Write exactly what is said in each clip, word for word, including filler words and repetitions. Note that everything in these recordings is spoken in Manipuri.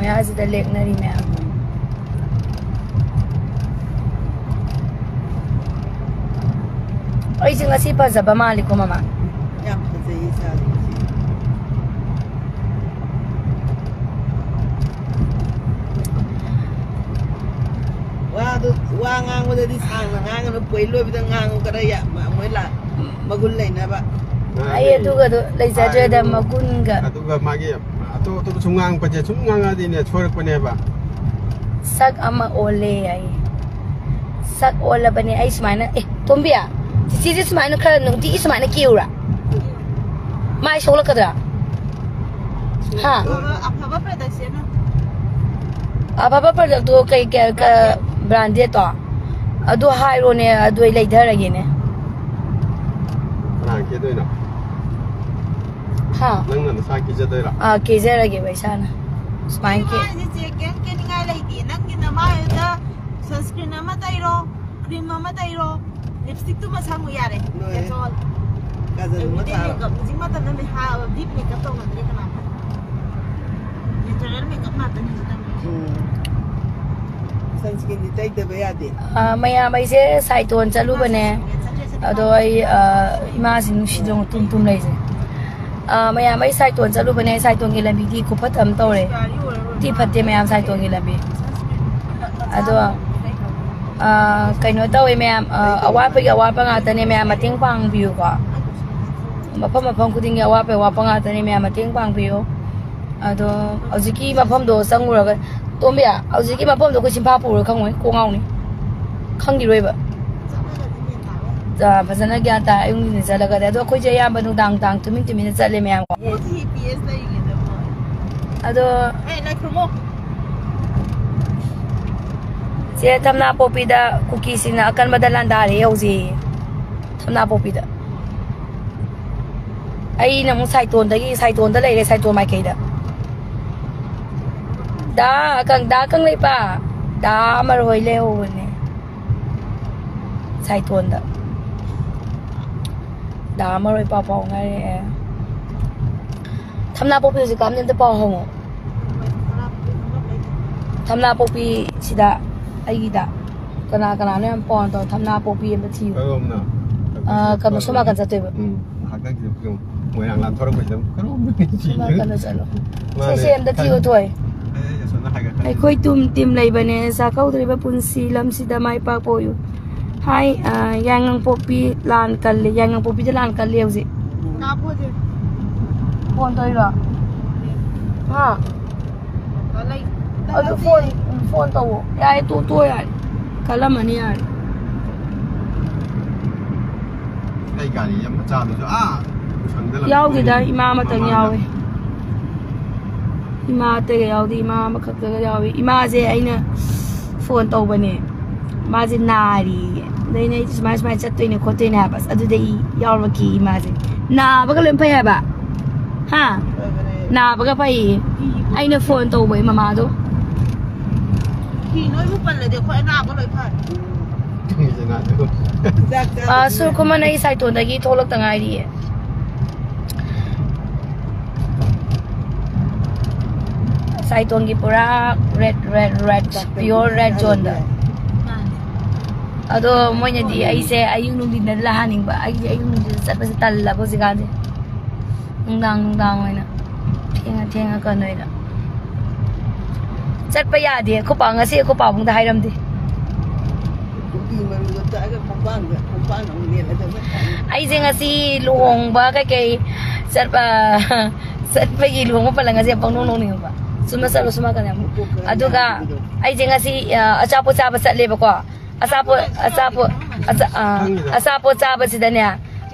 ꯃꯌꯥꯁꯤꯗ ꯂꯦꯛꯅꯔꯤ ꯃꯌꯥꯝ꯫ ꯑꯩꯁꯦ ꯉꯁꯤ ꯐꯖꯕ ꯃꯥꯜꯂꯤꯀꯣ, ꯃꯃꯥ? ꯌꯥꯝ ꯐꯖꯩ ꯏꯆꯥꯁꯦ ꯉꯁꯤ꯫ ꯋꯥꯗꯨ, ꯋꯥ ꯉꯥꯡꯕꯗꯗꯤ ꯁꯥꯡꯅ ꯉꯥꯡꯒꯅꯨ, ꯄꯣꯏꯟ ꯂꯣꯏꯕꯗ ꯉꯥꯡꯉꯨ, ꯈꯔ ꯌꯥ-, ꯃ-, ꯃꯣꯏ ꯂꯥ-, ꯃꯒꯨꯟ ꯂꯩꯅꯕ꯫ ꯑꯩ ꯑꯗꯨꯒꯗꯣ ꯂꯩꯖꯗ꯭ꯔꯦꯗ, ꯍꯥꯏꯔꯨ꯫ ꯃꯒꯨꯟꯒ꯫ ꯑꯗꯨꯒ ꯃꯥꯒꯤ ꯑꯇꯣꯞ ꯑꯇꯣꯞꯄ ꯁꯨꯝ ꯉꯥꯡꯕꯁꯦ ꯁꯨꯝ ꯉꯥꯡꯉꯛꯑꯗꯤꯅꯦ ꯁꯣꯏꯔꯛꯄꯅꯦꯕ꯫ ꯁꯛ ꯑꯃ ꯑꯣꯜꯂꯦ ꯍꯥꯏꯌꯦ꯫ ꯁꯛ ꯑꯣꯜꯂꯕꯅꯦ ꯑꯩ ꯁꯨꯃꯥꯏꯅ꯫ ꯑꯦ, ꯇꯣꯝꯕꯤ, ꯆꯤꯆꯦꯁꯦ ꯁꯨꯃꯥꯏꯅ ꯈꯔ ꯅꯨꯡꯇꯤꯒꯤ ꯁꯨꯃꯥꯏꯅ ꯀꯦꯌꯨꯔꯥ? ꯃꯥꯏ ꯁꯣꯛꯂꯛꯀꯗ꯭ꯔꯥ? ꯍꯥ? ꯑꯐꯕ, ꯑꯐꯕ product ꯁꯦ ꯑꯃ꯫ ꯑꯐꯕ product ꯇꯣ ꯀꯩ, ꯀꯩ, ꯀ-, branded ꯇꯣ? ꯑꯗꯨ ꯍꯥꯏꯔꯣꯅꯦ, ꯑꯗꯨ ꯑꯩ ꯂꯩꯊꯔꯒꯦꯅꯦ꯫ ꯀꯅꯥ ꯀꯦꯗꯣꯏꯅꯣ? ꯍꯥ? ꯅꯪꯅ ꯅꯁꯥ ꯀꯦꯖꯗꯣꯏꯔꯣ? ꯑꯥ, ꯀꯦꯖꯔꯒꯦꯕ ꯏꯁꯥꯅ꯫ ꯁꯨꯃꯥꯏꯅ ꯀꯦ- ꯅꯃꯥꯏꯁꯦ ꯆꯦ ꯀꯩꯝ ꯀꯦꯅꯤꯡꯉꯥꯏ ꯂꯩꯇꯦ꯫ ꯅꯪꯒꯤ ꯅꯃꯥꯏꯗꯨꯗ sunscreen ꯑꯃ ꯇꯩꯔꯣ, cream ꯑꯃ ꯇꯩꯔꯣ, lipstick ꯇꯨꯃ ꯁꯪꯉꯨ ꯌꯥꯔꯦ꯫ ꯂꯣꯏꯔꯦ꯫ That's all. ꯀꯥꯖꯜ ꯑꯃ everyday ꯊꯥꯔꯣ꯫ Makeup꯫ ꯍꯧꯖꯤꯛ ꯃꯇꯝꯗ ꯃꯤ ꯍꯥ-, deep makeup ꯇꯧꯅꯗ꯭ꯔꯦ ꯀꯅꯥꯝꯇ꯫ Natural makeup ꯉꯥꯛꯇꯅꯤ ꯍꯧꯖꯤꯛ ꯇꯧꯅꯔꯤꯁꯦ꯫ ꯎꯝ꯫ Sunscreen ꯗꯤ ꯇꯩꯗꯕ ꯌꯥꯗꯦ꯫ ꯑꯥ, ꯃꯌꯥꯝ, ꯑꯩꯁꯦ ꯁꯥꯏꯇꯣꯟ ꯆꯠꯂꯨꯕꯅꯦ꯫ ꯑꯗꯣ ꯑꯩ, ꯑꯥ, ꯏꯃꯥꯁꯤ ꯅꯨꯡꯁꯤꯗꯣ ꯇꯨꯝ ꯇꯨꯝ ꯂꯩꯁꯦ꯫ ꯑꯥ, ꯃꯌꯥꯝ, ꯑꯩ ꯁꯥꯏꯇꯣꯟ ꯆꯠꯂꯨꯕꯅꯦ꯫ ꯁꯥꯏꯇꯣꯟꯒꯤ ꯂꯝꯕꯤꯗꯤ ꯈꯨꯐꯠ ꯑꯃ ꯇꯧꯔꯦ꯫ ꯊꯤ ꯐꯠꯇꯦ ꯃꯌꯥꯝ, ꯁꯥꯏꯇꯣꯟꯒꯤ ꯂꯝꯕꯤ꯫ ꯑꯗꯣ, ꯑꯥ, ꯀꯩꯅꯣ ꯇꯧꯋꯦ ꯃꯌꯥꯝ, ꯑꯥ, ꯑꯋꯥꯠꯄꯒꯤ ꯑꯋꯥꯠꯄ ꯉꯥꯛꯇꯅꯦ ꯃꯌꯥꯝ, ꯃꯇꯦꯡ ꯄꯥꯡꯕꯤꯌꯨꯀꯣ꯫ ꯃꯐꯝ ꯃꯐꯝ ꯈꯨꯗꯤꯡꯒꯤ ꯑꯋꯥꯠꯄꯒꯤ ꯑꯋꯥꯠꯄ ꯉꯥꯛꯇꯅꯦ ꯃꯌꯥꯝ, ꯃꯇꯦꯡ ꯄꯥꯡꯕꯤꯌꯨ꯫ ꯑꯗꯣ ꯍꯧꯖꯤꯛꯀꯤ ꯃꯐꯝꯗꯣ ꯆꯪꯉꯨꯔꯒ, ꯇꯣꯝꯕꯤ, ꯍꯧꯖꯤꯛꯀꯤ ꯃꯐꯝꯗꯣ ꯑꯩꯈꯣꯏ ꯆꯤꯝꯐꯥ ꯄꯨꯔꯒ ꯈꯪꯉꯣꯏ, ꯀꯣꯛ ꯉꯥꯎꯅꯤ, ꯈꯪꯈꯤꯔꯣꯏꯕ꯫ ꯑꯥ, ꯐꯖꯅ ꯒ꯭ꯌꯥꯟ ꯇꯥ, ꯑꯌꯨꯛ ꯅꯨꯡꯊꯤꯟ ꯆꯠꯂꯒꯗꯤ꯫ ꯑꯗꯣ ꯑꯩꯈꯣꯏꯁꯦ ꯑꯌꯥꯝꯕ ꯅꯨꯡꯗꯥꯡ, ꯅꯨꯡꯗꯥꯡ ꯇꯨꯃꯤꯟ ꯇꯨꯃꯤꯟꯅ ꯆꯠꯂꯦ ꯃꯌꯥꯝ꯫ ꯃꯣꯏꯗꯤ P S ꯂꯩꯔꯤꯉꯩꯗ ꯃꯣꯏ꯫ ꯑꯗꯣ ꯑꯦ, ꯂꯥꯏ ꯈꯨꯔꯨꯝꯃꯣ꯫ ꯆꯦ ꯊꯝꯅꯥꯄꯣꯛꯄꯤꯗ ꯀꯨꯀꯤꯁꯤꯡꯅ ꯑꯀꯟꯕꯗ ꯂꯥꯟꯗꯥꯔꯦ ꯍꯧꯖꯤꯛ꯫ ꯊꯝꯅꯥꯄꯣꯛꯄꯤꯗ꯫ ꯑꯩꯅ ꯑꯃꯨꯛ ꯁꯥꯏꯇꯣꯟꯗꯒꯤ, ꯁꯥꯏꯇꯣꯟꯗ ꯂꯩꯔꯦ, ꯁꯥꯏꯇꯣꯟ ꯃꯥꯏꯀꯩꯗ꯫ ꯗꯥ ꯑꯀꯪ-, ꯗꯥ ꯀꯪꯂꯩꯄꯥꯛ, ꯗꯥ ꯑꯃꯔ ꯍꯣꯏ ꯂꯩꯍꯧꯕꯅꯦ ꯁꯥꯏꯇꯣꯟꯗ꯫ ꯗꯥ ꯑꯃꯔ ꯍꯣꯏ ꯄꯥꯎ ꯐꯥꯎꯅꯔꯦ꯫ ꯊꯝꯅꯥꯄꯣꯛꯄꯤ ꯍꯧꯖꯤꯛꯀꯥꯟꯗꯤ ꯑꯝꯇ ꯄꯥꯎ ꯍꯪꯉꯣ꯫ ꯊꯝꯅꯥꯄꯣꯛꯄꯤ ꯁꯤꯗ ꯑꯩꯒꯤꯗ ꯀꯅꯥ ꯀꯅꯥꯅꯣ ꯌꯥꯝ ꯐꯣꯟ ꯇꯧ꯫ ꯊꯝꯅꯥꯄꯣꯛꯄꯤ ꯑꯃ ꯊꯤꯌꯨ꯫ ꯀꯩꯅꯣꯝꯅ ꯑꯥ, ꯀꯩꯅꯣ, ꯁꯣꯝ ꯅꯥꯀꯟ ꯆꯠꯇꯣꯏꯕ꯫ ꯎꯝ, ꯉꯥꯏꯍꯥꯛꯇꯪ ꯁꯤꯗ ꯃꯣꯏꯔꯥꯡ ꯂꯥꯟꯊꯣꯔꯛꯄꯁꯤꯗ ꯀꯔꯣꯝꯗ ꯁꯣꯝ ꯅꯥꯀꯟꯗ ꯆꯠꯂꯣ꯫ ꯃꯥꯅꯦ꯫ ꯁꯦ, ꯁꯦ, ꯑꯝꯇ ꯊꯤꯌꯨ, ꯊꯣꯏ꯫ ꯑꯩ ꯑꯁꯣꯝꯗ ꯍꯥꯏꯒꯠꯈ꯭ꯔꯦ꯫ ꯑꯩꯈꯣꯏ ꯇꯨꯝ ꯇꯤꯝ ꯂꯩꯕꯅꯦ꯫ ꯆꯥꯛꯀꯧꯗ꯭ꯔꯤꯕ ꯄꯨꯟꯁꯤ ꯂꯝꯁꯤꯗ ꯃꯥꯏ ꯄꯥꯛꯄ ꯑꯣꯏꯌꯨ꯫ ꯍꯥꯏ꯫ ꯑ, ꯌꯥꯏꯉꯪꯄꯣꯛꯄꯤ ꯂꯥꯟ ꯀꯜꯂꯤ꯫ ꯌꯥꯏꯉꯪꯄꯣꯛꯄꯤꯗ ꯂꯥꯟ ꯀꯜꯂꯤ ꯍꯧꯖꯤꯛ꯫ ꯐꯣꯟ ꯇꯧꯔꯤꯔꯣ? ꯍꯥ? ꯑꯗꯨ ꯐꯣꯟ, ꯐꯣꯟ ꯇꯧꯋꯣ꯫ ꯌꯥꯔꯦ, ꯇꯣ-, ꯇꯣ ꯌꯥꯔꯦ꯫ ꯀꯜꯂꯝꯃꯅꯤ ꯌꯥꯔꯦ꯫ ꯑꯩ ꯒꯥꯔꯤ ꯑꯃ ꯃꯆꯥꯗꯨꯁꯨ ꯑꯥ ꯁꯪꯗ ꯂꯪꯊꯣꯛꯏꯅꯦ꯫ ꯌꯥꯎꯗꯦꯗ, ꯏꯃꯥ ꯑꯃꯇꯪ ꯃꯃꯥꯡꯗ꯫ ꯌꯥꯎꯋꯦ꯫ ꯏꯃꯥ ꯑꯇꯩꯒ ꯌꯥꯎꯗꯦ, ꯏꯃꯥ ꯑꯃꯈꯛꯇꯒ ꯌꯥꯎꯋꯦ꯫ ꯏꯃꯥꯁꯦ ꯑꯩꯅ ꯐꯣꯟ ꯇꯧꯕꯅꯦ, ꯃꯥꯁꯦ ꯅꯥꯔꯤꯌꯦ꯫ ꯑꯗ ꯑꯩꯅ, "ꯑꯩ ꯁꯨꯃꯥꯏ ꯁꯨꯃꯥꯏꯅ ꯆꯠꯇꯣꯏꯅꯦ ꯈꯣꯠꯇꯣꯏꯅꯦ" ꯍꯥꯏꯕ꯫ ꯑꯁ, ꯑꯗꯨꯗ ꯑꯩ ꯌꯥꯎꯔꯛꯈꯤ ꯏꯃꯥꯁꯦ꯫ ꯅꯥꯕꯒ ꯂꯣꯏ ꯐꯩ ꯍꯥꯏꯕ? ꯍꯥ? ꯅꯥꯕꯒ ꯐꯩꯌꯦ꯫ ꯑꯩꯅ ꯐꯣꯟ ꯇꯧꯕ ꯏꯃꯥꯗꯣ꯫ ꯐꯤ ꯅꯣꯏꯕꯨ ꯄꯜꯂꯗꯤ ꯑꯩꯈꯣꯏ ꯑꯅꯥꯕ ꯂꯣꯏ ꯐꯔꯦ꯫ ꯆꯥꯛ ꯆꯥꯕ ꯑ, ꯁꯨꯔꯈꯨꯃꯟ ꯑꯩ ꯁꯥꯏꯇꯣꯟꯗꯒꯤ ꯊꯣꯛꯂꯛꯇ ꯉꯥꯏꯔꯤꯌꯦ꯫ ꯁꯥꯏꯇꯣꯟꯒꯤ ꯄꯨꯔꯥ red, red, red, pure red zoneꯗ꯫ ꯑꯗꯣ ꯃꯣꯏꯅꯗꯤ ꯑꯩꯁꯦ ꯑꯌꯨꯛ ꯅꯨꯡꯊꯤꯟꯗ ꯂꯥꯛꯍꯟꯅꯤꯡꯕ, ꯑꯩꯗꯤ ꯑꯌꯨꯛ ꯅꯨꯡꯊꯤꯟꯗ ꯆꯠꯄꯁꯦ ꯇꯜꯂꯕ ꯍꯧꯖꯤꯛꯀꯥꯟꯁꯦ꯫ ꯅꯨꯡꯗꯥꯡ, ꯅꯨꯡꯗꯥꯡ ꯑꯣꯏꯅ ꯊꯦꯡꯉ ꯊꯦꯡꯉ ꯀꯩꯅꯣꯗ ꯆꯠꯄ ꯌꯥꯗꯦ꯫ ꯑꯩꯈꯣꯏ ꯄꯥ ꯉꯁꯤ ꯑꯩꯈꯣꯏ ꯄꯥꯕꯨꯡꯗ ꯍꯥꯏꯔꯝꯗꯦ꯫ ꯎꯄꯤ ꯃꯔꯨꯗꯣ ꯇꯛꯑꯒ ꯈꯣꯡꯄꯥꯡꯗ, ꯈꯣꯡꯄꯥꯡ ꯑꯃꯨꯛ ꯂꯦꯜꯂꯗꯕ꯫ ꯑꯩꯁꯦ ꯉꯁꯤ ꯂꯨꯍꯣꯡꯕ ꯀꯩꯀꯩ ꯆꯠꯄ, ꯆꯠꯄꯒꯤ ꯂꯨꯍꯣꯡꯕ ꯄꯜꯂ ꯉꯁꯤ ꯌꯥꯝ ꯄꯪꯅꯣꯡ ꯅꯣꯡꯅꯤꯡꯉꯦꯕ꯫ ꯁꯨꯝ ꯆꯠꯂꯣ, ꯁꯨꯝ ꯀꯩꯅꯣ꯫ ꯑꯗꯨꯒ ꯑꯩꯁꯦ ꯉꯁꯤ, ꯑ, ꯑꯆꯥꯄꯣꯠ ꯆꯥꯕ ꯆꯠꯂꯦꯕꯀꯣ꯫ ꯑꯆꯥꯄꯣꯠ, ꯑꯆꯥꯄꯣꯠ, ꯑꯆꯥ-, ꯑ, ꯈꯪꯉꯤꯗ꯫ ꯑꯆꯥꯄꯣꯠ ꯆꯥꯕꯁꯤꯗꯅꯦ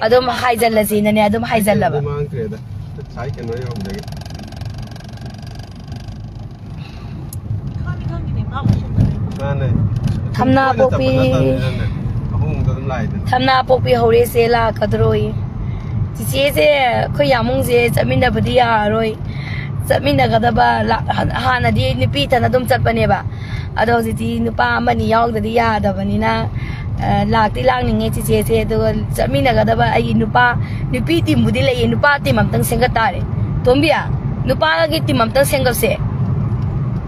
ꯑꯗꯨꯝ ꯍꯥꯏꯖꯜꯂꯁꯤꯅꯅꯦ ꯑꯗꯨꯝ ꯍꯥꯏꯖꯜꯂꯕ꯫ ꯑꯗꯨ ꯃꯥꯡꯈ꯭ꯔꯦꯗ꯫ ꯉꯁꯥꯏ ꯀꯩꯅꯣ ꯌꯧꯔꯝꯗꯒꯤ꯫ ꯃꯥꯅꯦ꯫ ꯊꯝꯅꯥ ꯄꯣꯛꯄꯤ꯫ ꯑꯍꯣꯡꯕꯗ ꯑꯗꯨꯝ ꯂꯥꯛꯏꯗꯅ꯫ ꯊꯝꯅꯥ ꯄꯣꯛꯄꯤ ꯍꯧꯔꯦꯁꯦ ꯂꯥꯛꯀꯗ꯭ꯔꯣꯌꯦ꯫ ꯆꯤꯆꯦꯁꯦ ꯑꯩꯈꯣꯏ ꯌꯥꯃꯨꯡꯁꯦ ꯆꯠꯃꯤꯟꯅꯕꯗꯤ ꯌꯥꯔꯔꯣꯏ꯫ ꯆꯠꯃꯤꯟꯅꯒꯗꯕ ꯂꯥ-, ꯍꯥꯟ-, ꯍꯥꯟꯅꯗꯤ ꯅꯨꯄꯤ ꯏꯊꯟ ꯑꯗꯨꯝ ꯆꯠꯄꯅꯦꯕ꯫ ꯑꯗꯣ ꯍꯧꯖꯤꯛꯇꯤ ꯅꯨꯄꯥ ꯑꯃꯅꯤ ꯌꯥꯎꯗꯗꯤ ꯌꯥꯗꯕꯅꯤꯅ, ꯑ, ꯂꯥꯛꯇꯤ ꯂꯥꯛꯅꯤꯡꯉꯦ ꯆꯤꯆꯦꯁꯦ꯫ ꯑꯗꯨꯒ ꯆꯠꯃꯤꯟꯅꯒꯗꯕ ꯑꯩꯒꯤ ꯅꯨꯄꯥ, ꯅꯨꯄꯤ ꯇꯤꯝꯕꯨꯗꯤ ꯂꯩꯌꯦ, ꯅꯨꯄꯥ ꯇꯤꯝ ꯑꯝꯇꯪ ꯁꯦꯝꯒꯠ ꯇꯥꯔꯦ꯫ ꯇꯣꯝꯕꯤ, ꯅꯨꯄꯥꯒꯤ ꯇꯤꯝ ꯑꯝꯇꯪ ꯁꯦꯝꯒꯠꯁꯦ꯫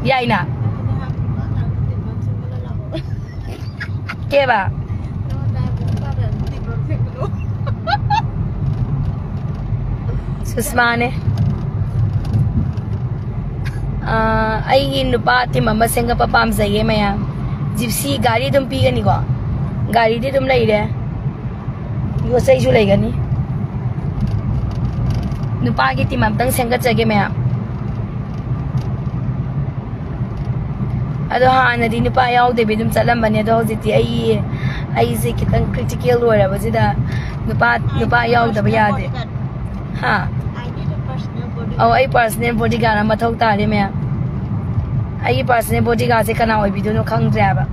ꯌꯥꯏꯅ? ꯀꯦꯕ? ꯁꯨꯁꯃꯥꯅꯦ꯫ ꯑꯥ, ꯑꯩꯒꯤ ꯅꯨꯄꯥ ꯇꯤꯝ ꯑꯃ ꯁꯦꯝꯒꯠꯄ ꯄꯥꯝꯖꯩꯌꯦ ꯃꯌꯥꯝ꯫ ꯖꯤꯞꯁꯤ ꯒꯥꯔꯤ ꯑꯗꯨꯝ ꯄꯤꯒꯅꯤꯀꯣ? ꯒꯥꯔꯤꯗꯤ ꯑꯗꯨꯝ ꯂꯩꯔꯦ꯫ ꯌꯣꯠꯆꯩꯁꯨ ꯂꯩꯒꯅꯤ꯫ ꯅꯨꯄꯥꯒꯤ ꯇꯤꯝ ꯑꯝꯇꯪ ꯁꯦꯝꯒꯠꯆꯒꯦ ꯃꯌꯥꯝ꯫ ꯑꯗꯣ ꯍꯥꯟꯅꯗꯤ ꯅꯨꯄꯥ ꯌꯥꯎꯗꯕꯤ ꯑꯗꯨꯝ ꯆꯠꯂꯝꯕꯅꯦ, ꯑꯗꯣ ꯍꯧꯖꯤꯛꯇꯤ ꯑꯩ, ꯑꯩꯁꯦ ꯈꯤꯇꯪ ꯀ꯭ꯔꯤꯇꯤꯀꯦꯜ ꯑꯣꯏꯔꯕꯁꯤꯗ ꯅꯨꯄꯥ, ꯅꯨꯄꯥ ꯌꯥꯎꯗꯕ ꯌꯥꯗꯦ꯫ ꯍꯥ? ꯑꯧ, ꯑꯩ ꯄꯥꯔꯁꯅꯦꯜ ꯕꯣꯗꯤꯒꯥꯔꯗ ꯑꯃ ꯃꯊꯧ ꯇꯥꯔꯦ ꯃꯌꯥꯝ꯫ ꯑꯩꯒꯤ ꯄꯥꯔꯁꯅꯦꯜ ꯕꯣꯗꯤꯒꯥꯔꯗꯁꯦ ꯀꯅꯥ ꯑꯣꯏꯕꯤꯗꯣꯏꯅꯣ ꯈꯪꯗ꯭ꯔꯦ ꯍꯥꯏꯕ꯫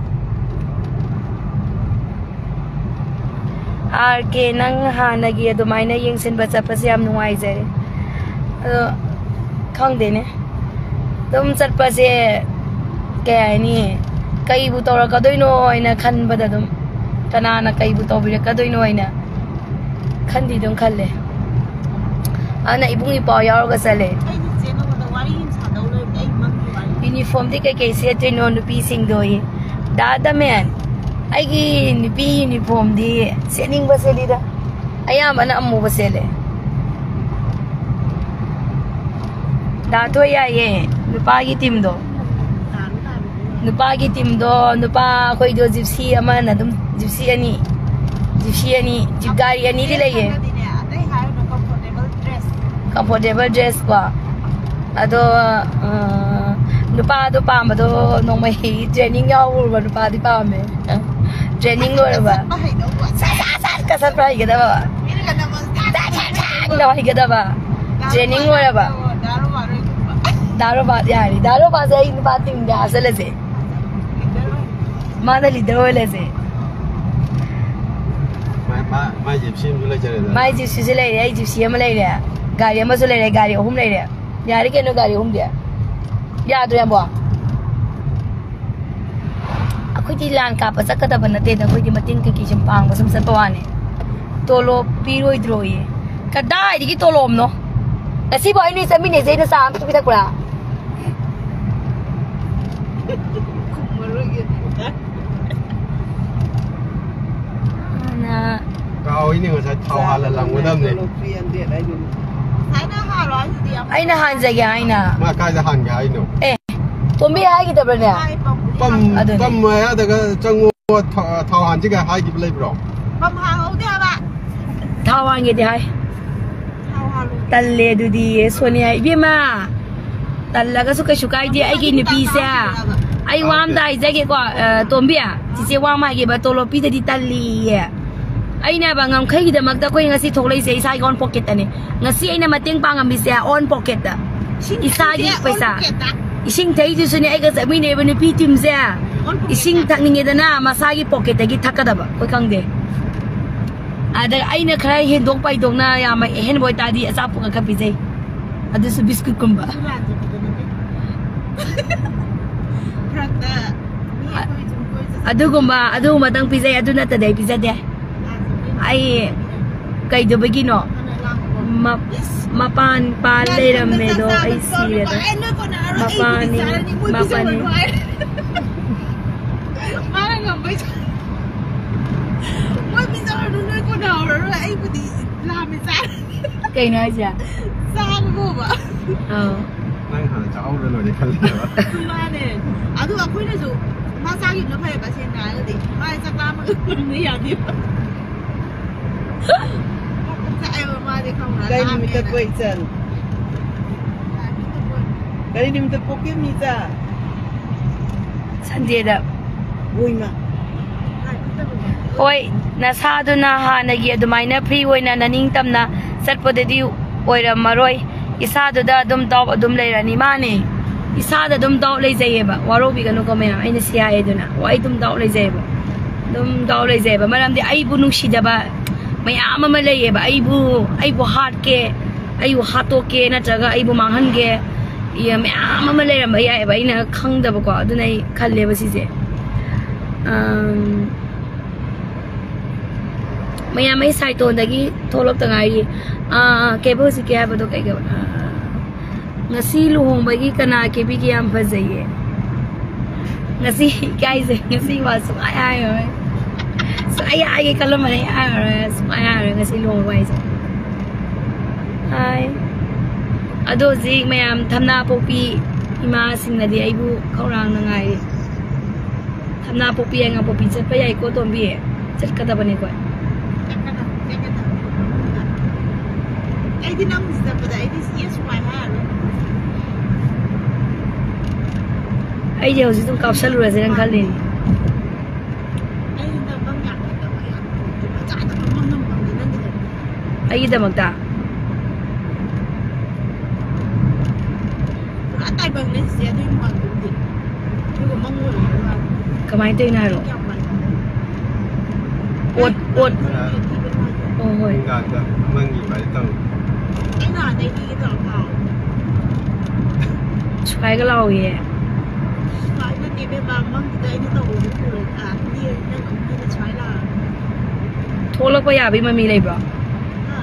ꯑꯥꯔ ꯀꯦ, ꯅꯪ ꯍꯥꯟꯅꯒꯤ ꯑꯗꯨꯃꯥꯏꯅ ꯌꯦꯡꯁꯤꯟꯕ ꯆꯠꯄꯁꯦ ꯌꯥꯝ ꯅꯨꯡꯉꯥꯏꯖꯔꯦ꯫ ꯑꯗꯣ ꯈꯪꯗꯦꯅꯦ, ꯑꯗꯨꯝ ꯆꯠꯄꯁꯦ ꯀꯩ ꯍꯥꯏꯅꯤ, ꯀꯩꯕꯨ ꯇꯧꯔꯛꯀꯗꯣꯏꯅꯣ ꯍꯥꯏꯅ ꯈꯟꯕꯗ ꯑꯗꯨꯝ, ꯀꯅꯥꯅ ꯀꯩꯕꯨ ꯇꯧꯕꯤꯔꯛꯀꯗꯣꯏꯅꯣ ꯍꯥꯏꯅ ꯈꯟꯗꯤ ꯑꯗꯨꯝ ꯈꯜꯂꯦ꯫ ꯑꯗꯨꯅ ꯏꯕꯨꯡ ꯏꯄ꯭ꯋꯥ ꯌꯥꯎꯔꯒ ꯆꯠꯂꯦ꯫ ꯑꯩꯗꯤ ꯆꯦ ꯅꯉꯣꯟꯗ ꯋꯥꯔꯤ ꯑꯃ ꯁꯥꯗꯧ ꯂꯩꯕꯅꯦ, ꯑꯩ ꯃꯪꯒꯤ ꯋꯥꯔꯤ꯫ ꯌꯨꯅꯤꯐꯣꯔꯝꯗꯤ ꯀꯩꯀꯩ ꯁꯦꯠꯇꯣꯏꯅꯣ ꯅꯨꯄꯤꯁꯤꯡꯗꯣ? ꯗꯥ ꯗꯃꯦꯟ, ꯑꯩꯒꯤ ꯅꯨꯄꯤ ꯌꯨꯅꯤꯐꯣꯔꯝꯗꯤ ꯁꯦꯠꯅꯤꯡꯕ ꯁꯦꯠꯂꯤꯗ, ꯑꯌꯥꯝꯕꯅ ꯑꯃꯨꯕ ꯁꯦꯠꯂꯦ꯫ ꯗꯥ ꯊꯣꯏ ꯌꯥꯏꯌꯦ, ꯅꯨꯄꯥꯒꯤ ꯇꯤꯝꯗꯣ꯫ ꯅꯨꯄꯥꯒꯤ ꯇꯤꯝꯗꯣ, ꯅꯨꯄꯥ ꯑꯩꯈꯣꯏꯗꯣ ꯖꯤꯞꯁꯤ ꯑꯃꯅ ꯑꯗꯨꯝ, ꯖꯤꯞꯁꯤ ꯑꯅꯤ, ꯖꯤꯞꯁꯤ ꯑꯅꯤ, ꯖꯤꯞ ꯒꯥꯔꯤ ꯑꯅꯤꯗꯤ ꯂꯩꯌꯦ꯫ ꯑꯇꯩ ꯍꯥꯏꯔꯨꯅꯨ, ꯀꯝꯐꯣꯔꯇꯦꯕꯜ ꯗ꯭ꯔꯦꯁ꯫ ꯀꯝꯐꯣꯔꯇꯦꯕꯜ ꯗ꯭ꯔꯦꯁ ꯀꯣ꯫ ꯑꯗꯣ, ꯑ, ꯅꯨꯄꯥꯗꯣ ꯄꯥꯝꯕꯗꯣ ꯅꯣꯡꯃꯩ ꯇ꯭ꯔꯦꯅꯤꯡ ꯌꯥꯎꯔꯨꯕ ꯅꯨꯄꯥꯗꯤ ꯄꯥꯝꯃꯦ꯫ ꯇ꯭ꯔꯦꯅꯤꯡ ꯂꯣꯏꯔꯕ? ꯆꯠꯄ ꯍꯩꯗꯧꯕ꯫ ꯁꯠ ꯁꯠ ꯁꯠ ꯀ ꯆꯠꯄ ꯍꯩꯒꯗꯕ꯫ ꯃꯤꯅꯒ ꯅꯃꯁꯇꯦ ꯊꯛ ꯊꯛ ꯊꯛ ꯇꯧ ꯍꯩꯒꯗꯕ꯫ ꯇ꯭ꯔꯦꯅꯤꯡ ꯂꯣꯏꯔꯕ? ꯗꯥ ꯔꯣꯃꯥꯟ ꯍꯣꯏꯒꯨꯝꯕ꯫ ꯗꯥ ꯔꯣꯃꯥꯟ ꯌꯥꯔꯦ꯫ ꯗꯥ ꯔꯣꯃꯥꯟꯁꯦ ꯑꯩ ꯅꯨꯄꯥ ꯇꯤꯝꯗ ꯍꯥꯞꯆꯜꯂꯁꯦ꯫ ꯂꯤꯗꯔ ꯑꯣꯏ꯫ ꯃꯥꯅ ꯂꯤꯗꯔ ꯑꯣꯏꯍꯜꯂꯁꯦ꯫ ꯃꯥꯏ, ꯃꯥ-, ꯃꯥꯏ ꯖꯤꯞꯁꯤ ꯑꯃꯁꯨ ꯂꯩꯖꯔꯦꯗꯅ꯫ ꯃꯥꯏ ꯖꯤꯞꯁꯤꯁꯨ ꯂꯩꯔꯦ, ꯑꯩ ꯖꯤꯞꯁꯤ ꯑꯃ ꯂꯩꯔꯦ, ꯒꯥꯔꯤ ꯑꯃꯁꯨ ꯂꯩꯔꯦ, ꯒꯥꯔꯤ ꯑꯍꯨꯝ ꯂꯩꯔꯦ꯫ ꯌꯥꯔꯦ ꯀꯩꯅꯣ, ꯒꯥꯔꯤ ꯑꯍꯨꯝꯗꯤ꯫ ꯌꯥꯗ꯭ꯔꯣ, ꯌꯥꯝꯕꯣ? ꯑꯩꯈꯣꯏꯗꯤ ꯂꯥꯟ ꯀꯥꯞꯄ ꯆꯠꯀꯗꯕ ꯅꯠꯇꯦꯗ, ꯑꯩꯈꯣꯏꯗꯤ ꯃꯇꯦꯡ ꯀꯩꯀꯩ ꯁꯨꯝ ꯄꯥꯡꯕ ꯁꯨꯝ ꯆꯠꯄ ꯋꯥꯅꯤ꯫ ꯇꯣꯂꯣꯞ ꯄꯤꯔꯣꯏꯗ꯭ꯔꯣꯌꯦ? ꯀꯗꯥꯏꯗꯒꯤ ꯇꯣꯂꯣꯞꯅꯣ? ꯉꯁꯤꯐꯥꯎ ꯑꯩ ꯅꯣꯏ ꯆꯠꯃꯤꯟꯅꯩꯁꯦ ꯑꯩꯅ ꯆꯥ ꯑꯃ ꯄꯤꯊꯛꯄ꯭ꯔꯥ? ꯈꯨꯝꯃꯔꯣꯏꯒꯦ꯫ ꯀꯥꯎꯏꯅꯦ, ꯉꯁꯥꯏ ꯊꯥꯎ ꯍꯥꯜꯍꯜꯂꯝꯒꯗꯕꯅꯦ꯫ ꯇꯣꯂꯣꯞ ꯇꯨ ꯍꯟꯗ꯭ꯔꯦꯠ ꯍꯥꯏꯗꯨꯅꯤ꯫ ꯉꯁꯥꯏꯅ ꯍꯥꯜꯂꯣ ꯍꯥꯏꯗꯨꯗꯤ ꯌꯥꯝ ꯑꯩꯅ ꯍꯥꯟꯖꯒꯦ ꯍꯥꯏꯅ꯫ ꯃꯥ ꯀꯥꯏꯗ ꯍꯥꯟꯒꯦ ꯍꯥꯏꯅꯣ? ꯇꯣꯝꯕꯤ ꯍꯥꯏꯈꯤꯗꯕ꯭ꯔꯅꯦ? ꯍꯥꯏ ꯄꯝ ꯄꯝ ꯑꯗꯨꯅꯦ꯫ ꯄꯝ ꯃꯌꯥꯗꯒ ꯆꯪꯉꯣ, ꯊꯥ- ꯊꯥꯎ ꯍꯥꯟꯁꯤꯒ ꯍꯥꯏꯈꯤꯕ ꯂꯩꯕ꯭ꯔꯣ? ꯄꯝ ꯍꯥꯡꯍꯧꯗꯦ ꯍꯥꯏꯕ꯫ ꯊꯥꯎ ꯍꯥꯟꯒꯦꯗꯤ ꯍꯥꯏ꯫ ꯊꯥꯎ ꯍꯥꯜꯂꯣ꯫ ꯇꯜꯂꯦ ꯑꯗꯨꯗꯤ ꯁꯣꯅꯤꯌꯥ ꯏꯕꯦꯝꯃ꯫ ꯇꯜꯂꯒꯁꯨ ꯀꯩꯁꯨ ꯀꯥꯏꯗꯦ꯫ ꯑꯩꯒꯤ ꯅꯨꯄꯤꯁꯦ, ꯑꯩ ꯋꯥ ꯑꯝꯇ ꯍꯥꯏꯖꯒꯦꯀꯣ꯫ ꯑ, ꯇꯣꯝꯕꯤ, ꯆꯤꯆꯦ ꯋꯥ ꯑꯃ ꯍꯥꯏꯒꯦꯕ꯫ ꯇꯣꯂꯣꯞ ꯄꯤꯗꯗꯤ ꯇꯜꯂꯤꯌꯦ꯫ ꯑꯩꯅꯕ ꯉꯝꯈꯩꯒꯤꯗꯃꯛꯇ ꯑꯩꯈꯣꯏ ꯉꯁꯤ ꯊꯣꯛꯂꯛꯏꯁꯦ ꯏꯁꯥꯒꯤ ꯑꯣꯟ ꯄꯣꯀꯦꯠꯇꯅꯦ꯫ ꯉꯁꯤ ꯑꯩꯅ ꯃꯇꯦꯡ ꯄꯥꯡꯉꯝꯃꯤꯁꯦ ꯑꯣꯟ ꯄꯣꯀꯦꯠꯇ꯫ ꯏꯁꯥꯒꯤ ꯄꯩꯁꯥ꯫ ꯏꯁꯤꯡ ꯊꯛꯏꯗꯨꯁꯨꯅꯦ, ꯑꯩꯒ ꯆꯠꯃꯤꯟꯅꯔꯤꯕ ꯅꯨꯄꯤ ꯇꯤꯝꯁꯦ꯫ ꯏꯁꯤꯡ ꯊꯛꯅꯤꯡꯉꯦꯗꯅ ꯃꯁꯥꯒꯤ ꯄꯣꯀꯦꯠꯇꯒꯤ ꯊꯛꯀꯗꯕ꯫ ꯑꯩꯈꯣꯏ ꯈꯪꯗꯦ꯫ ꯑꯗ ꯑꯩꯅ ꯈꯔ ꯍꯦꯟꯗꯣꯛ ꯄꯥꯏꯗꯣꯛꯅ ꯌꯥꯝ ꯑꯍꯦꯟꯕ ꯑꯣꯏꯇꯥꯔꯗꯤ ꯑꯆꯥꯄꯣꯠ ꯈꯔ ꯄꯤꯖꯩ꯫ ꯑꯗꯨꯁꯨ ꯕꯤꯁꯀꯨꯠꯀꯨꯝꯕ꯫ ꯐꯔꯛꯇ ꯃꯤ ꯑꯩꯈꯣꯏ ꯁꯨꯝ ꯀꯣꯏ ꯆꯠ- ꯑꯗꯨꯒꯨꯝꯕ, ꯑꯗꯨꯒꯨꯝꯕꯗꯪ ꯄꯤꯖꯩ, ꯑꯗꯨ ꯅꯠꯇꯗꯤ ꯑꯩ ꯄꯤꯖꯗꯦ꯫ ꯑꯩ ꯀꯩꯗꯧꯕꯒꯤꯅꯣ? ꯃ- ꯃꯄꯥꯟ ꯄꯥꯟ ꯂꯩꯔꯝꯃꯦꯗꯣ ꯑꯩ ꯁꯤꯔꯦꯗ꯫ ꯃꯄꯥꯟꯅꯤ, ꯃꯄꯥꯟꯅꯤ꯫ ꯃꯥꯅ ꯉꯝꯕꯩ ꯆꯥ-, ꯃꯣꯏ ꯄꯤꯖꯔꯨꯅꯨ, ꯅꯣꯏ ꯀꯣꯟꯅꯍꯧꯔꯔꯣꯏ꯫ ꯑꯩꯕꯨꯗꯤ ꯂꯥꯝꯃꯦ, ꯆꯥ-, ꯀꯩꯅꯣ ꯍꯥꯏꯁꯦ? ꯆꯥꯕꯕꯨꯕ꯫ ꯑꯥ꯫ ꯅꯪ ꯍꯥꯟꯅ ꯆꯥꯍꯧꯔ ꯂꯣꯏꯔꯦ ꯈꯜꯂꯦꯕ꯫ ꯃꯥꯅꯦ꯫ ꯑꯗꯨ ꯑꯩꯈꯣꯏꯅꯁꯨ ꯃꯥ ꯆꯥꯈꯤꯕꯅ ꯐꯩꯌꯦꯕ, ꯁꯦꯡꯅ ꯍꯥꯏꯔꯒꯗꯤ꯫ ꯃꯥ ꯆꯥꯛ ꯂꯥꯝꯃꯒ ꯂꯩꯕ ꯌꯥꯗꯦꯕ꯫ ꯆꯥꯛꯑꯦꯕ ꯃꯥꯗꯤ, ꯈꯪꯕ꯭ꯔꯥ? ꯀꯩ ꯂꯥꯝꯃꯦꯅ꯫ ꯅꯨꯃꯤꯠꯇ ꯄꯣꯛꯏ ꯏꯆꯟ? ꯀꯔꯤ ꯅꯨꯃꯤꯠꯇ ꯄꯣꯛꯀꯦ ꯃꯤꯆꯥ? ꯁꯟꯗꯦꯗ꯫ ꯍꯣꯏꯃ꯫ ꯍꯣꯏ, ꯅꯁꯥꯗꯨꯅ ꯍꯥꯟꯅꯒꯤ ꯑꯗꯨꯃꯥꯏꯅ ꯐ꯭ꯔꯤ ꯑꯣꯏꯅ ꯅꯅꯤꯡꯇꯝꯅ ꯆꯠꯄꯗꯗꯤ ꯑꯣꯏꯔꯝꯃꯔꯣꯏ꯫ ꯏꯁꯥꯗꯨꯗ ꯑꯗꯨꯝ ꯗꯥꯎꯠ ꯑꯗꯨꯝ ꯂꯩꯔꯅꯤ꯫ ꯃꯥꯅꯦ, ꯏꯁꯥꯗ ꯑꯗꯨꯝ ꯗꯥꯎꯠ ꯂꯩꯖꯩꯌꯦꯕ꯫ ꯋꯥꯔꯧꯕꯤꯒꯅꯨꯀꯣ ꯃꯌꯥꯝ, ꯑꯩꯅ ꯁꯤ ꯍꯥꯏꯌꯦꯗꯨꯅ꯫ ꯑꯣ, ꯑꯩ ꯑꯗꯨꯝ ꯗꯥꯎꯠ ꯂꯩꯖꯩꯌꯦꯕ꯫ ꯑꯗꯨꯝ ꯗꯥꯎꯠ ꯂꯩꯖꯩꯌꯦꯕ꯫ ꯃꯔꯝꯗꯤ ꯑꯩꯕꯨ ꯅꯨꯡꯁꯤꯗꯕ ꯃꯌꯥꯝ ꯑꯃ ꯂꯩꯌꯦꯕ꯫ ꯑꯩꯕꯨ, ꯑꯩꯕꯨ ꯍꯥꯠꯀꯦ, ꯑꯩꯕꯨ ꯍꯥꯠꯇꯣꯛꯀꯦ, ꯅꯠꯇ꯭ꯔꯒ ꯑꯩꯕꯨ ꯃꯥꯡꯍꯟꯒꯦ, ꯌꯦ-, ꯃꯌꯥꯝ ꯑꯃ ꯂꯩꯔꯝꯕ ꯌꯥꯏꯌꯦꯕ, ꯑꯩꯅ ꯈꯪꯗꯕꯀꯣ꯫ ꯑꯗꯨꯅ ꯑꯩ ꯈꯜꯂꯦꯕ ꯁꯤꯁꯦ꯫ ꯑꯝ, ꯃꯌꯥꯝ, ꯑꯩ ꯁꯥꯏꯇꯣꯟꯗꯒꯤ ꯊꯣꯛꯂꯛꯇ ꯉꯥꯏꯔꯤ꯫ ꯑꯥ, ꯀꯩꯕ ꯍꯧꯖꯤꯛꯀꯤ ꯍꯥꯏꯕꯗꯣ ꯀꯩ ꯀꯩꯕ? ꯑꯥ, ꯉꯁꯤ ꯂꯨꯍꯣꯡꯕꯒꯤ ꯀꯅꯥ ꯀꯦꯕꯤꯒꯦ? ꯌꯥꯝ ꯐꯖꯩꯌꯦ꯫ ꯉꯁꯤ ꯏꯀꯥꯏꯖꯩ, ꯉꯁꯤ ꯋꯥ ꯁꯨꯡꯍꯥꯏ ꯍꯥꯏꯔꯣꯏ꯫ ꯑꯩ ꯍꯥꯏꯒꯦ ꯈꯜꯂꯝꯕꯅꯦ, ꯑꯩ ꯍꯥꯏꯔꯔꯣꯏ, ꯁꯨꯡꯍꯥꯏ ꯍꯥꯏꯔꯔꯣꯏ ꯉꯁꯤ ꯂꯨꯍꯣꯡꯕ ꯍꯥꯏꯁꯦ꯫ ꯍꯥꯏ꯫ ꯑꯗꯣ ꯍꯧꯖꯤꯛ ꯃꯌꯥꯝ ꯊꯝꯅꯥ ꯄꯣꯛꯄꯤ ꯏꯃꯥꯁꯤꯡꯅꯗꯤ ꯑꯩꯕꯨ ꯈꯧꯔꯥꯡꯅ ꯉꯥꯏꯔꯤ꯫ ꯊꯝꯅꯥ ꯄꯣꯛꯄꯤ, ꯌꯥꯏꯉꯪ ꯄꯣꯛꯄꯤ ꯆꯠꯄ ꯌꯥꯏꯀꯣ ꯇꯣꯝꯕꯤ? ꯆꯠꯀꯗꯕꯅꯤꯀꯣ꯫ ꯑꯩꯗꯤ ꯅꯪ ꯆꯠꯄꯗ ꯑꯩꯗꯤ ꯁꯤ ꯁꯨꯃꯥꯏꯅ ꯍꯥꯏꯔꯔꯣꯏ꯫ ꯑꯩꯗꯤ ꯍꯧꯖꯤꯛ ꯑꯗꯨꯝ ꯀꯥꯞꯁꯜꯂꯨꯔꯁꯤꯅ ꯈꯜꯂꯤꯅꯤ꯫ ꯑꯩ ꯍꯟꯗꯛ ꯃꯪ ꯌꯥꯝ ꯐꯠꯇꯕ, ꯌꯥꯝ ꯃꯆꯥꯗ ꯃꯪ ꯑꯃ ꯃꯪꯉꯦ ꯅꯪꯒꯤꯗꯃꯛꯇ꯫ ꯑꯩꯒꯤꯗꯃꯛꯇ? ꯄꯨꯔꯥ ꯇꯥꯏꯕꯪꯅꯦ ꯆꯤꯆꯦ, ꯑꯗꯨꯒꯤ ꯃꯪꯗꯨꯗꯤ꯫ ꯑꯗꯨꯒ ꯃꯪ ꯑꯣꯏꯔꯝꯗꯧ ꯃꯥꯜꯂꯦ꯫ ꯀꯃꯥꯏꯅ ꯇꯧꯔꯤꯅꯣ ꯍꯥꯏꯔꯣ? ꯌꯥꯝ ꯃꯥꯜꯂꯦ꯫ ꯑꯣꯠ, ꯑꯣꯠ꯫ ꯍꯣꯏ, ꯍꯣꯏ꯫ ꯅꯨꯡꯗꯥꯡꯗ ꯃꯪꯒꯤ ꯑꯗꯨꯃꯥꯏꯅ ꯇꯧꯋꯤ꯫ ꯑꯩ ꯅꯍꯥꯟꯗꯩ ꯂꯤꯒꯦ ꯇꯧꯔ ꯀꯥꯎꯔꯦ꯫ ꯁ꯭ꯋꯥꯏꯒ ꯂꯥꯎꯏꯌꯦ꯫ ꯁ꯭ꯋꯥꯏ ꯅꯠꯇꯦ ꯏꯕꯦꯝꯃ, ꯃꯪꯗꯨꯗ ꯑꯩꯅ ꯇꯧꯕꯗꯣ ꯎꯔꯦ꯫ ꯑꯥ, ꯂꯤꯔꯦ ꯅꯪ ꯑꯃꯨꯛ ꯍꯦꯟꯅ ꯁ꯭ꯋꯥꯏ ꯂꯥꯛꯑꯒ꯫ ꯊꯣꯛꯂꯛꯄ ꯌꯥꯕꯒꯤ ꯃꯃꯤ ꯂꯩꯕ꯭ꯔꯣ? ꯍꯥ?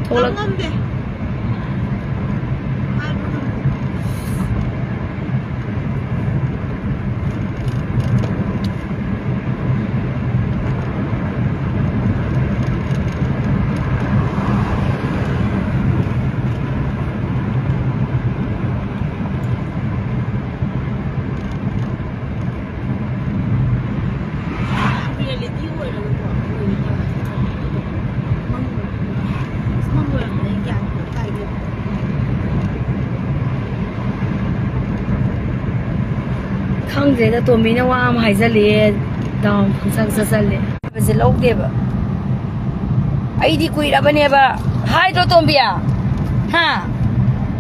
ꯊꯣꯛꯂꯛ- ꯇꯝ ꯉꯝꯗꯦ꯫ ꯍꯥꯏꯕ ꯉꯝꯗꯦ꯫ Reality ꯑꯣꯏꯔꯒꯀꯣ, ꯑꯣꯏꯔꯦ ꯇꯧꯔꯦ꯫ ꯃꯪ ꯑꯣꯏꯔꯝꯃꯦ꯫ ꯃꯪ ꯑꯣꯏꯔꯝꯃꯦ, ꯑꯩ ꯒ꯭ꯌꯥꯟ ꯇꯥꯏ꯫ ꯈꯪꯗ꯭ꯔꯦꯗ, ꯇꯣꯝꯕꯤꯅ ꯋꯥ ꯑꯃ ꯍꯥꯏꯖꯜꯂꯦ, ꯗꯥꯎꯟ ꯈꯪꯆꯠ ꯆꯠꯆꯜꯂꯦ꯫ ꯍꯥꯏꯕꯁꯦ ꯂꯧꯗꯦꯕ꯫ ꯑꯩꯗꯤ ꯀꯨꯏꯔꯕꯅꯦꯕ, ꯍꯥꯏꯗ꯭ꯔꯣ ꯇꯣꯝꯕꯤ? ꯍꯥ?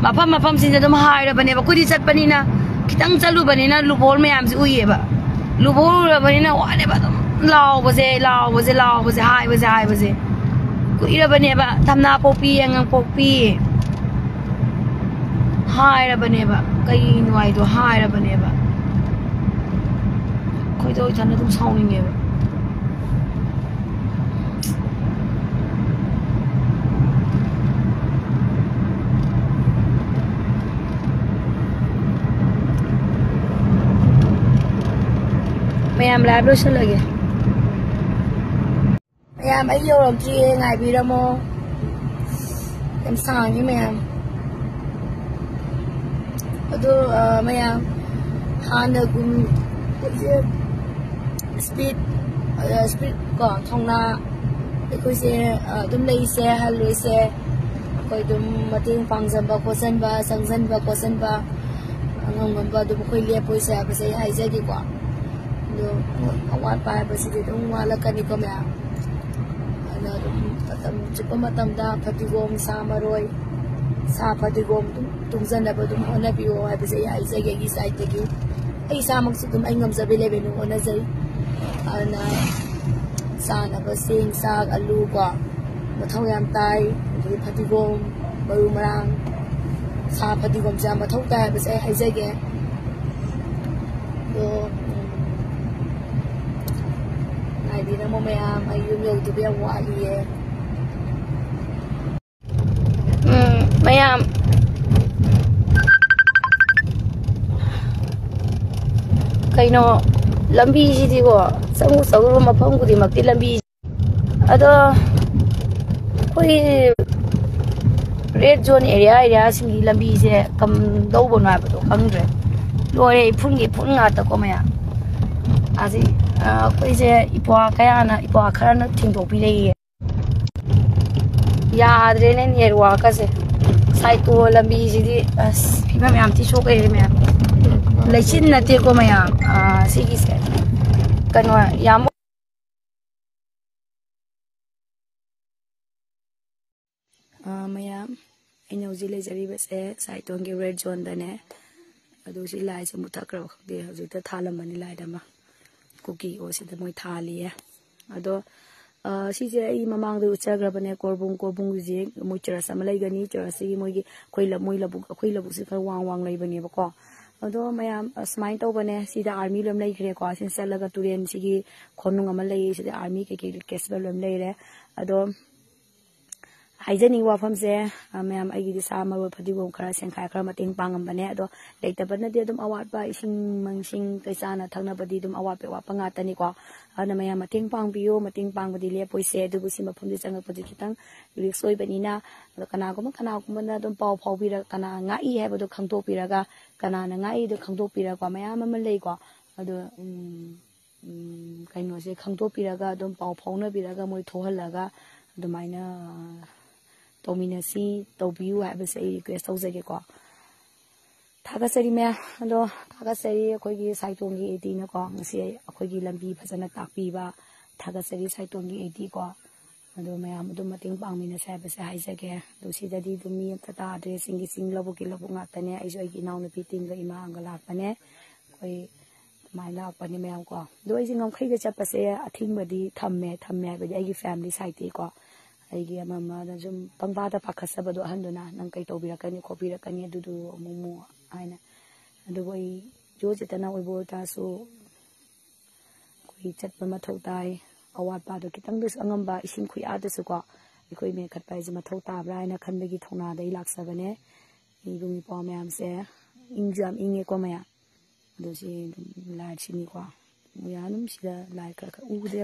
ꯃꯐꯝ ꯃꯐꯝꯁꯤꯡꯗ ꯑꯗꯨꯝ ꯍꯥꯏꯔꯕꯅꯦꯕ꯫ ꯑꯩꯈꯣꯏꯗꯤ ꯆꯠꯄꯅꯤꯅ, ꯈꯤꯇꯪ ꯆꯠꯂꯨꯕꯅꯤꯅ ꯂꯨꯍꯣꯡ ꯃꯌꯥꯝꯁꯦ ꯎꯏꯌꯦꯕ꯫ ꯂꯨꯍꯣꯡ ꯎꯔꯕꯅꯤꯅ ꯋꯥꯅꯦꯕ, ꯑꯗꯨꯝ ꯂꯥꯎꯕꯁꯦ, ꯂꯥꯎꯕꯁꯦ, ꯂꯥꯎꯕꯁꯦ, ꯍꯥꯏꯕꯁꯦ, ꯍꯥꯏꯕꯁꯦ꯫ ꯀꯨꯏꯔꯕꯅꯦꯕ, ꯊꯝꯅꯥ ꯄꯣꯛꯄꯤ, ꯌꯥꯏꯉꯪ ꯄꯣꯛꯄꯤ꯫ ꯍꯥꯏꯔꯕꯅꯦꯕ, ꯀꯩ ꯅꯨꯡꯉꯥꯏꯗꯣ ꯍꯥꯏꯔꯕꯅꯦꯕ꯫ ꯑꯩꯈꯣꯏꯗꯣ ꯏꯊꯟꯗ ꯑꯗꯨꯝ ꯁꯥꯎꯅꯤꯡꯉꯦꯕ꯫ ꯃꯌꯥꯝ ꯂꯥꯏꯚ ꯂꯣꯏꯁꯤꯜꯂꯒꯦ꯫ ꯃꯌꯥꯝ, ꯑꯩ ꯌꯧꯔꯛꯇ꯭ꯔꯤꯌꯦ, ꯉꯥꯏꯕꯤꯔꯝꯃꯣ꯫ ꯌꯥꯝ ꯁꯥꯡꯉꯤ ꯃꯌꯥꯝ꯫ ꯑꯗꯣ, ꯑ, ꯃꯌꯥꯝ, ꯍꯥꯟꯅꯒꯨꯝ ꯍꯧꯖꯤꯛ speed, ꯑ, speed ꯀꯣ, ꯊꯧꯅꯥ ꯑꯩꯈꯣꯏꯁꯦ, ꯑ, ꯑꯗꯨꯝ ꯂꯩꯁꯦ, ꯍꯜꯂꯣꯏꯁꯦ꯫ ꯑꯩꯈꯣꯏ ꯑꯗꯨꯝ ꯃꯇꯦꯡ ꯄꯥꯡꯁꯤꯟꯕ ꯈꯣꯠꯆꯟꯕ, ꯆꯪꯁꯤꯟꯕ ꯈꯣꯠꯆꯟꯕ, ꯑꯉꯝ ꯉꯝꯕ ꯑꯗꯨꯝ ꯑꯩꯈꯣꯏ ꯂꯦꯞꯄꯣꯏꯁꯦ ꯍꯥꯏꯕꯁꯦ ꯑꯩ ꯍꯥꯏꯖꯒꯦꯀꯣ꯫ ꯑꯗꯣ ꯑꯋꯥꯠꯄ ꯍꯥꯏꯕꯁꯤꯗꯤ ꯑꯗꯨꯝ ꯋꯥꯠꯂꯛꯀꯅꯤꯀꯣ ꯃꯌꯥꯝ꯫ ꯑꯗꯨꯅ ꯑꯗꯨꯝ ꯃꯇꯝ ꯆꯨꯞꯄ ꯃꯇꯝꯗ ꯐꯗꯤꯒꯣꯝ, ꯁꯥ ꯃꯔꯣꯏ, ꯁꯥ ꯐꯗꯤꯒꯣꯝ ꯑꯗꯨꯝ ꯇꯨꯡꯁꯤꯟꯅꯕ ꯑꯗꯨꯝ ꯍꯣꯠꯅꯕꯤꯌꯣ ꯍꯥꯏꯕꯁꯦ ꯑꯩ ꯍꯥꯏꯖꯒꯦ ꯑꯩꯒꯤ side ꯇꯒꯤ꯫ ꯑꯩ ꯏꯁꯥꯃꯛꯁꯨ ꯑꯗꯨꯝ ꯑꯩ ꯉꯝꯖꯕꯤ level ꯑꯗꯨꯝ ꯍꯣꯠꯅꯖꯩ꯫ ꯑꯗꯨꯅ ꯆꯥꯅꯕ ꯆꯦꯡ, ꯆꯥꯛ, ꯑꯂꯨ ꯀꯣ, ꯃꯊꯧ ꯌꯥꯝ ꯇꯥꯏ꯫ ꯑꯗꯒꯤ ꯐꯗꯤꯒꯣꯝ, ꯃꯔꯨ ꯃꯔꯥꯡ, ꯁꯥ ꯐꯗꯤꯒꯣꯝꯁꯦ ꯌꯥꯝ ꯃꯊꯧ ꯇꯥꯏ ꯍꯥꯏꯕꯁꯦ ꯑꯩ ꯍꯥꯏꯖꯒꯦ꯫ ꯑꯗꯣ, ꯎꯝ, ꯉꯥꯏꯕꯤꯔꯝꯃꯣ ꯃꯌꯥꯝ, ꯑꯩ ꯌꯨꯝ ꯌꯧꯗꯕ ꯌꯥꯝ ꯋꯥꯠꯂꯤꯌꯦ꯫ ꯎꯝ, ꯃꯌꯥꯝ, ꯀꯩꯅꯣ, ꯂꯝꯕꯤꯁꯤꯗꯤꯀꯣ, ꯆꯪꯉꯨ ꯆꯪꯉꯨꯕ ꯃꯐꯝ ꯈꯨꯗꯤꯡꯃꯛꯇꯤ ꯂꯝꯕꯤ, ꯑꯗꯣ ꯑꯩꯈꯣꯏ red zone area, area ꯁꯤꯡꯒꯤ ꯂꯝꯕꯤꯁꯦ ꯀꯝꯗꯧꯕꯅꯣ ꯍꯥꯏꯕꯗꯣ ꯈꯪꯗ꯭ꯔꯦ꯫ ꯂꯣꯏꯔꯦ, ꯏꯐꯨꯟꯒꯤ ꯏꯐꯨꯟ ꯉꯥꯛꯇꯀꯣ ꯃꯌꯥꯝ꯫ ꯑꯁꯤ, ꯑ, ꯑꯩꯈꯣꯏꯁꯦ ꯏꯄ꯭ꯋꯥ ꯀꯌꯥꯅ, ꯏꯄ꯭ꯋꯥ ꯈꯔꯅ ꯊꯦꯡꯗꯣꯛꯄꯤꯔꯛꯏꯌꯦ꯫ ꯌꯥꯗ꯭ꯔꯦꯅꯦ network ꯀꯁꯦ꯫ ꯁꯥꯏꯇꯣ ꯂꯝꯕꯤꯁꯤꯗꯤ ꯑꯁ ꯐꯤꯕꯝ ꯌꯥꯝ ꯊꯤ ꯁꯣꯛꯑꯦ ꯃꯌꯥꯝ꯫ ꯂꯩꯆꯤꯟ ꯅꯠꯇꯦꯀꯣ ꯃꯌꯥꯝ꯫ ꯑ, ꯁꯤꯒꯤꯁꯦ ꯀꯩꯅꯣ ꯌꯥꯝ ꯑ, ꯃꯌꯥꯝ, ꯑꯩꯅ ꯍꯧꯖꯤꯛ ꯂꯩꯖꯔꯤꯕꯁꯦ ꯁꯥꯏꯇꯣꯟꯒꯤ red zone ꯗꯅꯦ꯫ ꯑꯗꯨ ꯁꯤ ꯂꯥꯏꯁꯦ ꯃꯨꯠꯊꯠꯈ꯭ꯔꯕ ꯈꯪꯗꯦ, ꯍꯧꯖꯤꯛꯇ ꯊꯥꯜꯂꯝꯕꯅꯤ ꯂꯥꯏꯠ ꯑꯃ꯫ ꯀꯨꯀꯤ ꯑꯣ ꯁꯤꯗ ꯃꯣꯏ ꯊꯥꯜꯂꯤꯌꯦ꯫ ꯑꯗꯣ, ꯑ, ꯁꯤꯁꯦ ꯑꯩ ꯃꯃꯥꯡꯗ ꯎꯠꯆꯈ꯭ꯔꯕꯅꯦ, ꯀꯣꯔꯕꯨꯡ, ꯀꯣꯔꯕꯨꯡꯒꯤꯁꯦ ꯃꯣꯏ church ꯑꯃ ꯂꯩꯒꯅꯤ, church ꯁꯤꯒꯤ ꯃꯣꯏꯒꯤ ꯑꯩꯈꯣꯏ ꯂꯝ-, ꯃꯣꯏ ꯂꯧꯕꯨꯛ, ꯑꯩꯈꯣꯏ ꯂꯧꯕꯨꯛꯁꯦ ꯈꯔ ꯋꯥꯡ ꯋꯥꯡ ꯂꯩꯕꯅꯦꯕꯀꯣ꯫ ꯑꯗꯣ ꯃꯌꯥꯝ, ꯑ, ꯁꯨꯃꯥꯏꯅ ꯇꯧꯕꯅꯦ, ꯁꯤꯗ army ꯂꯣꯏ ꯂꯩꯈ꯭ꯔꯦꯀꯣ꯫ ꯁꯤꯗ ꯆꯠꯂꯒ ꯇꯨꯔꯦꯟꯁꯤꯒꯤ ꯈꯣꯟꯅꯨꯡ ꯑꯃ ꯂꯩꯌꯦ, ꯁꯤꯗ army ꯀꯩꯀꯩ ꯀꯦꯁꯕꯦꯜ ꯂꯣꯏ ꯂꯩꯔꯦ꯫ ꯑꯗꯣ ꯍꯥꯏꯖꯅꯤꯡꯕ ꯋꯥꯐꯝꯁꯦ, ꯑ, ꯃꯌꯥꯝ, ꯑꯩꯒꯤꯗꯤ ꯁꯥ ꯃꯔꯣꯏ ꯐꯗꯤꯒꯣꯝ ꯈꯔ ꯁꯦꯡꯈꯥꯏ ꯈꯔ ꯃꯇꯦꯡ ꯄꯥꯡꯉꯝꯕꯅꯦ꯫ ꯑꯗꯣ ꯂꯩꯇꯕꯅꯗꯤ ꯑꯗꯨꯝ ꯑꯋꯥꯠꯄ, ꯏꯁꯤꯡ ꯃꯥꯏꯁꯤꯡ ꯀꯩ ꯆꯥꯅ ꯊꯛꯅꯕꯗꯤ ꯑꯗꯨꯝ ꯑꯋꯥꯠꯄ ꯑꯋꯥꯠꯄ ꯉꯥꯛꯇꯅꯤꯀꯣ꯫ ꯑꯗꯨꯅ ꯃꯌꯥꯝ ꯃꯇꯦꯡ ꯄꯥꯡꯕꯤꯌꯨ, ꯃꯇꯦꯡ ꯄꯥꯡꯕꯗꯤ ꯂꯦꯞꯄꯣꯏꯁꯦ꯫ ꯑꯗꯨꯕꯨ ꯁꯤ ꯃꯐꯝꯁꯤ ꯆꯪꯉꯛꯄꯁꯦ ꯈꯤꯇꯪ ꯔꯤꯛꯁ ꯑꯣꯏꯕꯅꯤꯅ, ꯑꯗꯣ ꯀꯅꯥꯒꯨꯝꯕ ꯀꯅꯥꯒꯨꯝꯕꯅ ꯑꯗꯨꯝ ꯄꯥꯎ ꯐꯥꯎꯕꯤꯔ-, ꯀꯅꯥ ꯉꯥꯛꯏ ꯍꯥꯏꯕꯗꯣ ꯈꯪꯗꯣꯛꯄꯤꯔꯒ, ꯀꯅꯥꯅ ꯉꯥꯛꯏꯗꯣ ꯈꯪꯗꯣꯛꯄꯤꯔꯒ ꯃꯌꯥꯝ ꯑꯃ ꯂꯩꯀꯣ꯫ ꯑꯗꯣ, ꯎꯝ, ꯎꯝ, ꯀꯩꯅꯣꯁꯦ ꯈꯪꯗꯣꯛꯄꯤꯔꯒ, ꯑꯗꯨꯝ ꯄꯥꯎ ꯐꯥꯎꯅꯕꯤꯔꯒ, ꯃꯣꯏ ꯊꯣꯛꯍꯜꯂꯒ ꯑꯗꯨꯃꯥꯏꯅ ꯇꯧꯃꯤꯟꯅꯁꯤ, ꯇꯧꯕꯤꯌꯨ ꯍꯥꯏꯕꯁꯦ ꯑꯩ ꯔꯤꯀ꯭ꯋꯦꯁ ꯇꯧꯖꯒꯦꯀꯣ꯫ ꯊꯥꯒꯠꯆꯔꯤ ꯃꯌꯥꯝ꯫ ꯑꯗꯣ ꯊꯥꯒꯠꯆꯔꯤ ꯑꯩꯈꯣꯏꯒꯤ ꯁꯥꯏꯇꯣꯡꯒꯤ ꯑꯦꯗꯤꯅꯀꯣ, ꯉꯁꯤ ꯑꯩꯈꯣꯏꯒꯤ ꯂꯝꯕꯤ ꯐꯖꯅ ꯇꯥꯛꯄꯤꯕ꯫ ꯊꯥꯒꯠꯆꯔꯤ ꯁꯥꯏꯇꯣꯡꯒꯤ ꯑꯦꯗꯤꯀꯣ꯫ ꯑꯗꯣ ꯃꯌꯥꯝ ꯑꯗꯨꯝ ꯃꯇꯦꯡ ꯄꯥꯡꯃꯤꯟꯅꯁꯦ ꯍꯥꯏꯕꯁꯦ ꯍꯥꯏꯖꯒꯦ꯫ ꯑꯗꯣ ꯁꯤꯗꯗꯤ ꯑꯗꯨꯝ ꯃꯤ ꯑꯝꯇ ꯇꯥꯗ꯭ꯔꯦ, ꯆꯤꯡꯒꯤ ꯆꯤꯡ, ꯂꯧꯕꯨꯛꯀꯤ ꯂꯧꯕꯨꯛ ꯉꯥꯛꯇꯅꯦ꯫ ꯑꯩꯁꯨ ꯑꯩꯒꯤ ꯏꯅꯥꯎꯅꯨꯄꯤ ꯇꯤꯝꯒ ꯏꯃꯥꯒ ꯂꯥꯛꯄꯅꯦ꯫ ꯑꯩꯈꯣꯏ ꯑꯗꯨꯃꯥꯏꯅ ꯂꯥꯛꯄꯅꯦ ꯃꯌꯥꯝ ꯀꯣ꯫ ꯑꯗꯣ ꯑꯩꯁꯦ ꯉꯝꯈꯩꯗ ꯆꯠꯄꯁꯦ ꯑꯊꯤꯡꯕꯗꯤ ꯊꯝꯃꯦ, ꯊꯝꯃꯦ ꯍꯥꯏꯕꯗꯤ ꯑꯩꯒꯤ ꯐꯦꯃꯤꯂꯤ ꯁꯥꯏꯠꯇꯒꯤꯀꯣ꯫ ꯑꯩꯒꯤ ꯑꯃ ꯑꯃꯗ ꯁꯨꯝ ꯄꯪꯕꯥꯗ ꯄꯥꯈꯠꯆꯕꯗꯣ ꯑꯍꯟꯗꯨꯅ, "ꯅꯪ ꯀꯩ ꯇꯧꯕꯤꯔꯛꯀꯅꯤ ꯈꯣꯠꯄꯤꯔꯛꯀꯅꯤ ꯑꯗꯨꯗꯨ ꯑꯃꯨꯛ ꯑꯃꯨꯛ" ꯍꯥꯏꯅ꯫ ꯑꯗꯨꯕꯨ ꯑꯩ ꯏꯌꯣ ꯆꯦꯇꯅ ꯑꯣꯏꯕ ꯑꯣꯏꯇꯥꯔꯁꯨ, ꯑꯩꯈꯣꯏ ꯆꯠꯄ ꯃꯊꯧ ꯇꯥꯏ꯫ ꯑꯋꯥꯠꯄꯗꯣ ꯈꯤꯇꯪꯗꯁꯨ, ꯑꯉꯝꯕ ꯏꯁꯤꯡ ꯈꯨꯌꯥꯗꯁꯨꯀꯣ ꯑꯩꯈꯣꯏ ꯃꯦꯟꯈꯠꯄ ꯍꯥꯏꯁꯦ ꯃꯊꯧ ꯇꯥꯕ꯭ꯔꯥ ꯍꯥꯏꯅ ꯈꯟꯕꯒꯤ ꯊꯧꯅꯥꯗ ꯑꯩ ꯂꯥꯛꯆꯕꯅꯦ꯫ ꯏꯕꯨꯡ ꯏꯄ꯭ꯋꯥ ꯃꯌꯥꯝꯁꯦ, ꯏꯪꯁꯨ ꯌꯥꯝ ꯏꯪꯉꯦꯀꯣ ꯃꯌꯥꯝ꯫ ꯑꯗꯣ ꯁꯤ ꯑꯗꯨꯝ ꯂꯥꯏꯠꯁꯤꯅꯤꯀꯣ꯫ ꯃꯌꯥꯝ ꯑꯗꯨꯝ ꯁꯤꯗ ꯂꯥꯏꯠ ꯈꯔ ꯈꯔ ꯎꯗꯦ꯫